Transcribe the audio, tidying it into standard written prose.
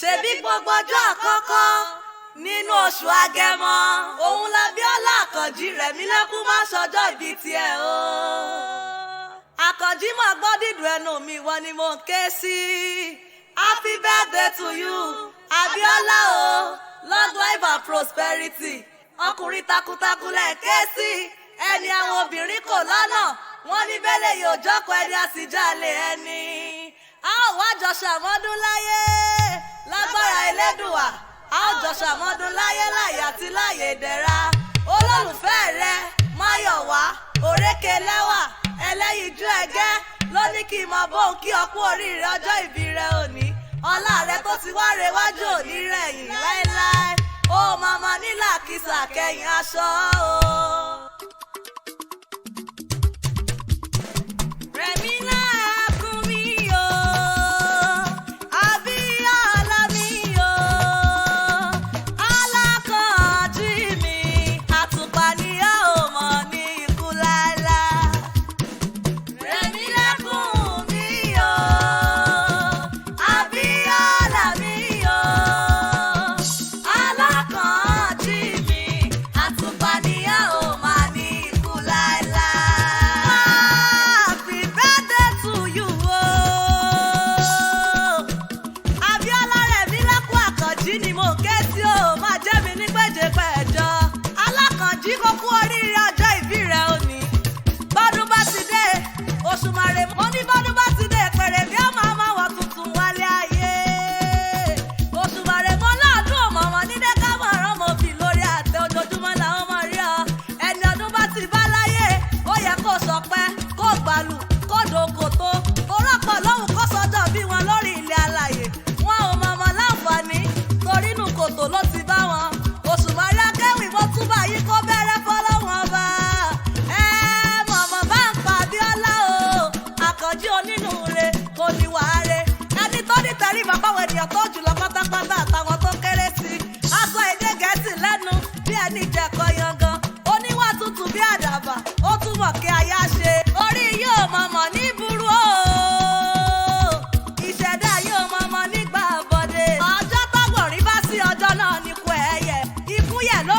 Ṣebí gbogbo ọjọ́ àkọ́kọ́ nínú oṣù Agẹmọ, òun l'Abíọ́lá Àkànjí Rẹ̀mílẹ́kún máa ṣọjọ́ ìbí tiẹ̀ o. Àkànjí máa gbọ́ dídùn ẹnu mi, wọ́n ni mo ń ké sí. Happy birthday to you, Abíọ́lá o, long life and prosperity. Ọkùnrin takuntakun lẹ̀ ké sí, ẹni àwọn obìnrin kò lọ́nà, wọ́n ní bẹ́lẹ̀ yóò jọ́kọ̀ ẹni àsìjálè ẹni. A ó wá jọ ṣàmọ́dún láyé, lágbára Elédùwà, a ó jọ ṣàmọ́dún láyé láyé àti láyé ìdẹ̀ra. Olólùfẹ́ rẹ, Máyọ̀wá, òrékè lẹ́wà, ẹlẹ́yinjú ẹgẹ́, ló ní kí n máa bóun kí ọ kú oríire ọjọ́ ìbí rẹ òní. Ọlá rẹ tó ti wá rewájú òní rẹ̀yìn láéláé. Ó máa nílà kìsà kẹyìn aṣọ o. Rẹ̀mí lẹ́kún mi o, Abíọ́lá mi o, Alákànjí mi, àtùpà ni ó mọ̀ ní ikú láéláé. Rẹ̀mí lẹ́kún mi o, Abíọ́lá mi o, Alákànjí mi, àtùpà ni ó máa ní ikú láéláé. Happy birthday to you o. Abíọ́lá Rẹ̀mílẹ́kún Àkànjí ni mo ké sí o, máa jẹ́ mi ní péjépéjọ. Alákànjí kó kú oríire ọjọ́ ìbí rẹ̀ òní. Bọ́dún bá ti dé, Òṣùmàrè mo ní bọ́dún bá ti dé, pèrè bí ọmọ ọmọ wọ̀ tuntun wálé ayé. Òṣùmàrè mo láàdún ọmọ wọn ní dẹ́ka mọ̀ràn mo fi lórí àtẹ ojoojúmọ́ làwọn máa rí ọ. Ẹni ọdún bá ti bá láyé, ó yẹ kó sọpẹ́, kó gbàlù, kó dòkòtò. Torọ́pọ̀ lóhùn kó sọjọ́ bí wọn lórí ilẹ̀ alàyè. Wọn ò mọ̀mọ́ láǹfààní, torí inú kòtò ló ti bá wọn. Òṣùmàrè akéwì mo túbà yìí kó bẹ̀rẹ̀ fọlọ́wọ́n bá. Ẹ mọ̀mọ́ bá ń pa Abíọ́lá o, Àkànjí onínúure kò ní wàá re. Ẹni tó ní tẹríba fáwọn ènìyàn tó jùlọ pátápátá àtàwọn tó kéré sí i. Aṣọ èdè Gẹ̀ẹ́sì lẹ́nu bí ẹni jẹ